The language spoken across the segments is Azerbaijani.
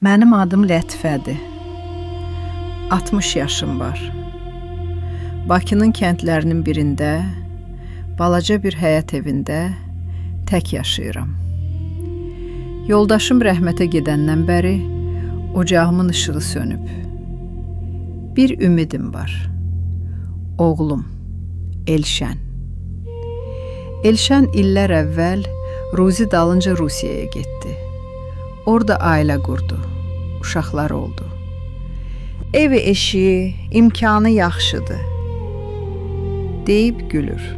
Mənim adım Lətifədir. 60 yaşım var. Bakının kəndlərinin birində, balaca bir həyət evində tək yaşayıram. Yoldaşım rəhmətə gedəndən bəri ocağımın işığı sönüb. Bir ümidim var. Oğlum Elşən. Elşən illər əvvəl ruzi dalınca Rusiyaya getdi. Orada ailə qurdu. Uşaqları oldu. Evi eşiyi, imkanı yaxşıdır, deyib gülür.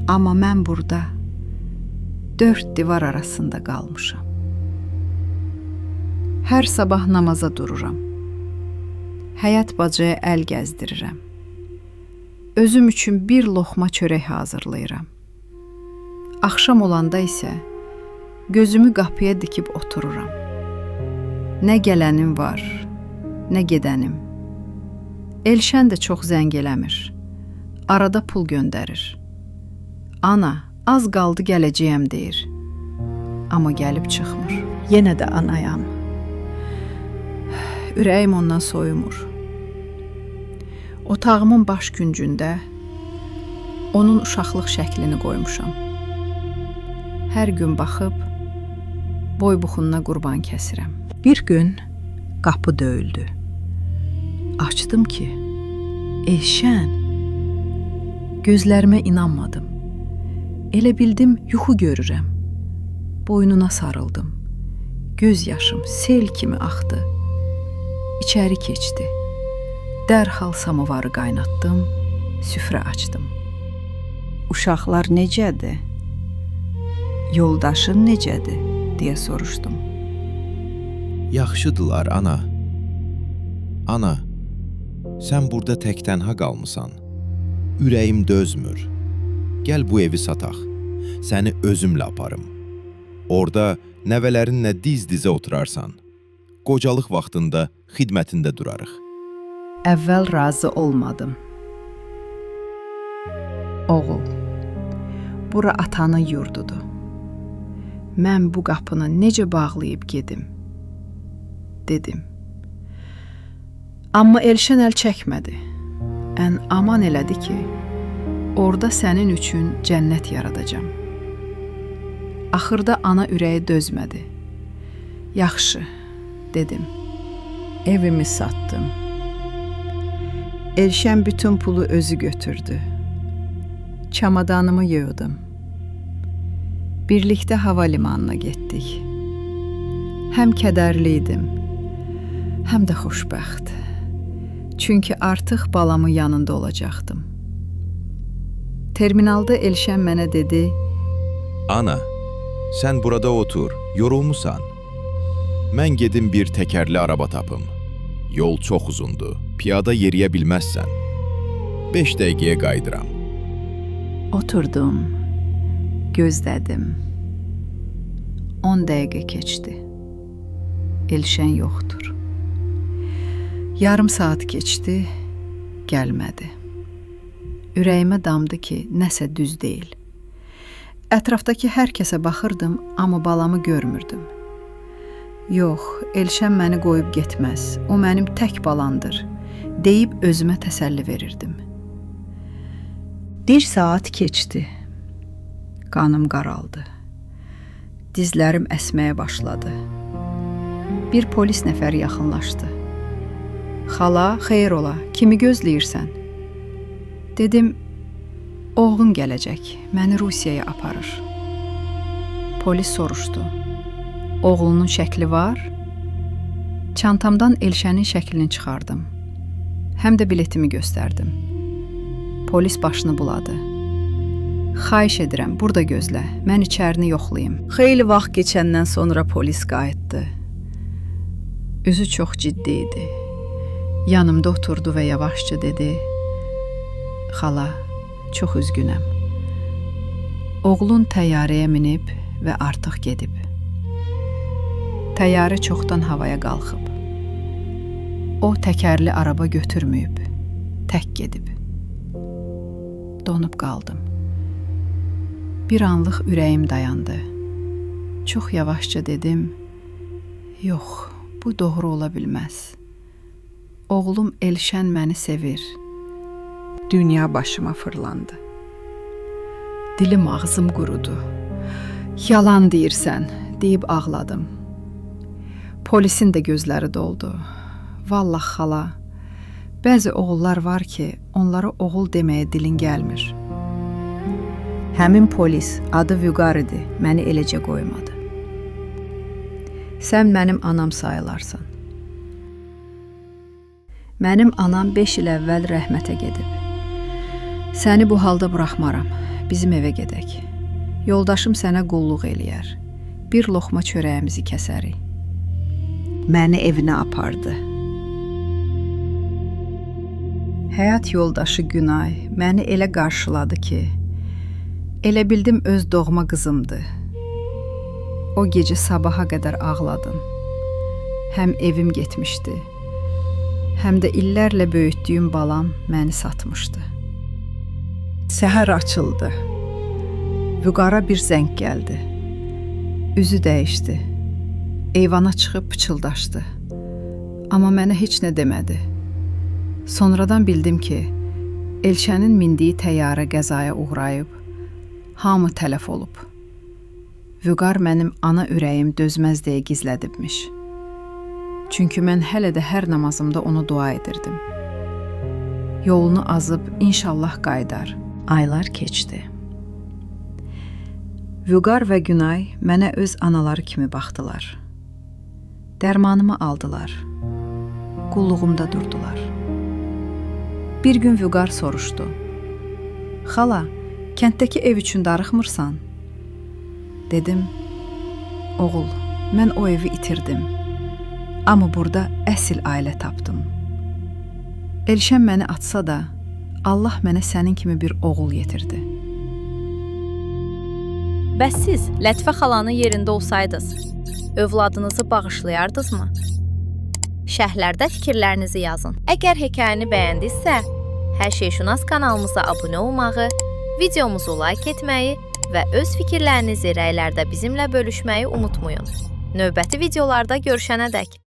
Amma mən burada dörd divar arasında qalmışam. Hər sabah namaza dururam. Həyət bacaya əl gəzdirirəm. Özüm üçün bir lokma çörək hazırlayıram. Axşam olanda isə gözümü qapıya dikib otururam. Nə gələnim var, nə gedənim. Elşən də çox zəng eləmir. Arada pul göndərir. Ana, az qaldı gələcəyəm deyir. Amma gəlib çıxmır. Yenə də anayam. Ürəyim ondan soyumur. Otağımın baş küncündə onun uşaqlıq şəklini qoymuşam. Hər gün baxıb boy buxununa qurban kəsirəm. Bir gün qapı döyüldü. Açdım ki, Elşən. Gözlərimə inanmadım. Elə bildim yuxu görürəm. Boynuna sarıldım. Göz yaşım sel kimi axdı. İçəri keçdi. Dərhal samovarı qaynatdım, süfrə açdım. Uşaqlar necədir? Yoldaşın necədir? Deyə soruşdum. Yaxşıdılar, ana. Ana, sən burada tək tənha qalmısan. Ürəyim dözmür. Gəl bu evi sataq. Səni özümlə aparım. Orada nəvələrinlə diz-dizə oturarsan. Qocalıq vaxtında xidmətində durarıq. Əvvəl razı olmadım. Oğul, bura atanın yurdudur. Mən bu qapını necə bağlayıb gedim? Dedim. Amma Elşən əl çəkmədi. Ən aman elədi ki, orada sənin üçün cənnət yaradacam. Axırda ana ürəyi dözmədi. Yaxşı, dedim. Evimi satdım. Elşən bütün pulu özü götürdü. Çamadanımı yığdım. Birlikdə hava limanına getdik. Həm kədərli idim, həm də xoşbəxt. Çünki artıq balamın yanında olacaqdım. Terminalda Elşən mənə dedi: Ana, sən burada otur, yorulmusan. Mən gedim bir təkərli araba tapım. Yol çox uzundur, piyada yeriyə bilməzsən. 5 dəqiqəyə qayıdıram. Oturdum, gözlədim. 10 dəqiqə keçdi. Elşən yoxdur. Yarım saat keçdi, gəlmədi. Ürəyimə damdı ki, nəsə düz deyil. Ətrafdakı hər kəsə baxırdım, amma balamı görmürdüm. Yox, Elşən məni qoyub getməz. O mənim tək balamdır, deyib özümə təsəlli verirdim. Bir saat keçdi. Qanım qaraldı. Dizlərim əsməyə başladı. Bir polis nəfəri yaxınlaşdı. Xala, xeyir ola, kimi gözləyirsən? Dedim, oğlum gələcək, məni Rusiyaya aparır. Polis soruşdu. Oğlunun şəkli var? Çantamdan Elşənin şəklini çıxardım. Həm də biletimi göstərdim. Polis başını buladı. Xahiş edirəm, burada gözlə. Mən içərini yoxlayım. Xeyli vaxt keçəndən sonra polis qayıtdı. Üzü çox ciddi idi. Yanımda oturdu və yavaşca dedi: "Xala, çox üzgünəm. Oğlun təyyarəyə minib və artıq gedib. Təyyarə çoxdan havaya qalxıb. O təkərli araba götürməyib, tək gedib." Donub qaldım. Bir anlıq ürəyim dayandı. Çox yavaşca dedim: Yox, bu doğru ola bilməz. Oğlum Elşən məni sevir. Dünya başıma fırlandı. Dilim ağzım qurudu. Yalan deyirsən, deyib ağladım. Polisin də gözləri doldu. Vallah xala, bəzi oğullar var ki, onlara oğul deməyə dilin gəlmir. Həmin polis, adı Vüqar idi, məni eləcə qoymadı. Sən mənim anam sayılarsan. Mənim anam 5 il əvvəl rəhmətə gedib. Səni bu halda buraxmaram. Bizim evə gedək. Yoldaşım sənə qulluq eləyər. Bir loxma çörəyimizi kəsərik. Məni evinə apardı. Həyat yoldaşı Günay məni elə qarşıladı ki, elə bildim öz doğma qızımdır. O gecə sabaha qədər ağladım. Həm evim getmişdi, həm də illərlə böyütdüyüm balam məni satmışdı. Səhər açıldı. Vüqara bir zəng gəldi. Üzü dəyişdi. Eyvana çıxıb pıçıldaşdı. Amma mənə heç nə demədi. Sonradan bildim ki, Elşənin mindiyi təyyarə qəzaya uğrayıb, hamı tələf olub. Vüqar mənim ana ürəyim dözməz deyə gizlədibmiş. Çünki mən hələ də hər namazımda onu dua edirdim. Yolunu azıb inşallah qayıdar. Aylar keçdi. Vüqar və Günay mənə öz anaları kimi baxdılar. Dərmanımı aldılar. Qulluğumda durdular. Bir gün Vüqar soruşdu. Xala, kənddəki ev üçün darıxmırsan? Dedim, oğul, mən o evi itirdim. Amma burada əsl ailə tapdım. Elşən məni atsa da, Allah mənə sənin kimi bir oğul yetirdi. Bəs siz Lətifə xalanın yerində olsaydınız, övladınızı bağışlayardınızmı? Şərhlərdə fikirlərinizi yazın. Əgər hekayəni bəyəndinizsə, Hər Şeyşünas kanalımıza abunə olmağı, videomuzu like etməyi və öz fikirlərinizi rəylərdə bizimlə bölüşməyi unutmayın. Növbəti videolarda görüşənədək.